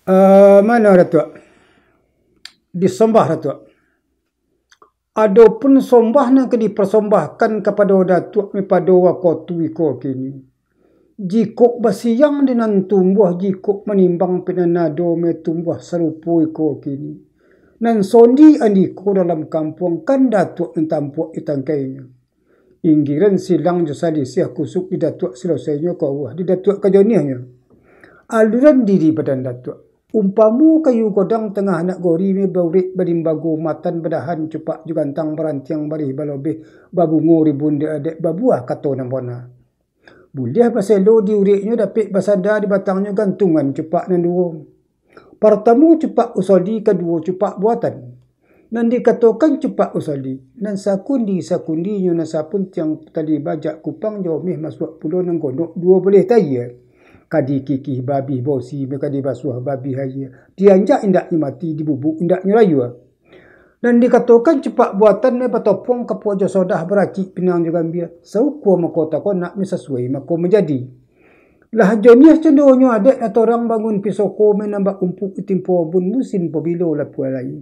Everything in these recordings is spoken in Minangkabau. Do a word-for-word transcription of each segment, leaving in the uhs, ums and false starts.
Eh, mano, Datuak? Disambah, Datuak. Adopun sambah nan ka diparsambahkan kapado Datuak mi pado wakatu iko kini. Jikok basiang di nan tumbuah, jikok manimbang pinan ado mi tumbuah sarupo iko kini. Nan sondi andiko dalam kampuang, kan Datuak nan tampuak di tangkainyo. Inggiran silang jo salisiah, kusuk di Datuak, salosainyo kawah di Datuak ka joniahnyo. Aluran diri badan Datuak. Umpamo kayu godang tangah nak gori, mi baurek balimbago, matan badahan, cupak jo gantang, barantiang barih balobeh, babungo ribun di adek, babuah kato nan bona. Buliah baselo di ureknyo, dapek basanda di batangnyo, gantungan cupak nan duo. Partamo cupak usoli, kaduo cupak buatan. Nan dikatokan cupak usoli, nan sakundi-sakundinyo, nan sapuntiang tali bajak, kupang jo ameh masuak pulo, nan gonok duo baleh taia. Ka dikikih babih bosi, ka dibasuah babih aia. Dianjak indaknyo mati, dibubuk indaknyo layua. Nan dikatokan cupak buatan, nan batopuang kapua jo sodah, baracik pinang jo gambia, saukua mako takonak, mi sasuai mako manjadi. Lah joniah candonyo adek, lah torang bangun pisoko, manambak umpuk di timpo abun, musim pabilo lapua lai.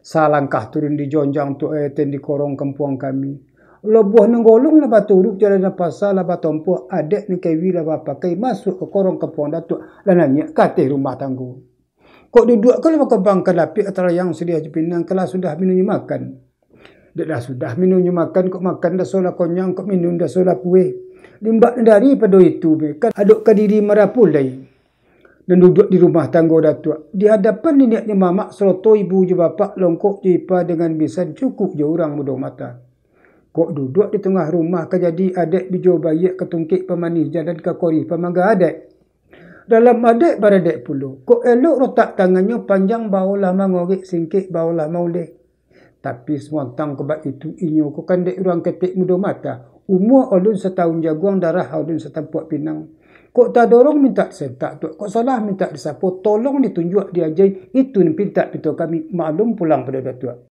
Salangkah turun di jonjang tu, eh, ten di korong kampuang kami. Lobuah nan golong lah baturuik, jalan nan pasa lah batompuah, adek nan kewi lah bapakai, masuak ka korong kampuang Datuak, lah naiak ka ateh rumah tanggo. Kok duduak ko lah bakabang ka lapiak, tarayang siriah jo pinang, kok lah sudah minun nyo makan. Dek lah sudah minun nyo makan, kok makan daso lah konyang, kok minun daso lah pueh. Limbak nan daripado itu, kan adok ka diri marapulai. Nan duduak di rumah tanggo Datuak, di hadapan niniaknyo mamak, saroto ibu jo bapak, longkok jo ipa, dengan bisan cukuik jo urang mudo mata. Kok duduak di tangah rumah, ka jadi adek bijo baiak, ka tungkek pamanih jalan, ka korih pamangga adek. Dalam adek baradek pulo, kok elok rotak tangannyo, panjang baolah mangorek, singkek baolah mauleh. Tapi, samantang ko baitu, inyo ko kan dek urang ketek mudo mata. Umua alun satahun jaguang, darah alun satampuak pinang. Kok tadorong mintak disentak, Tuak, kok salah mintak disapo, tolong ditunjuak, diajai, itu nan pintak pinto kami, maklum pulang pado Datuak.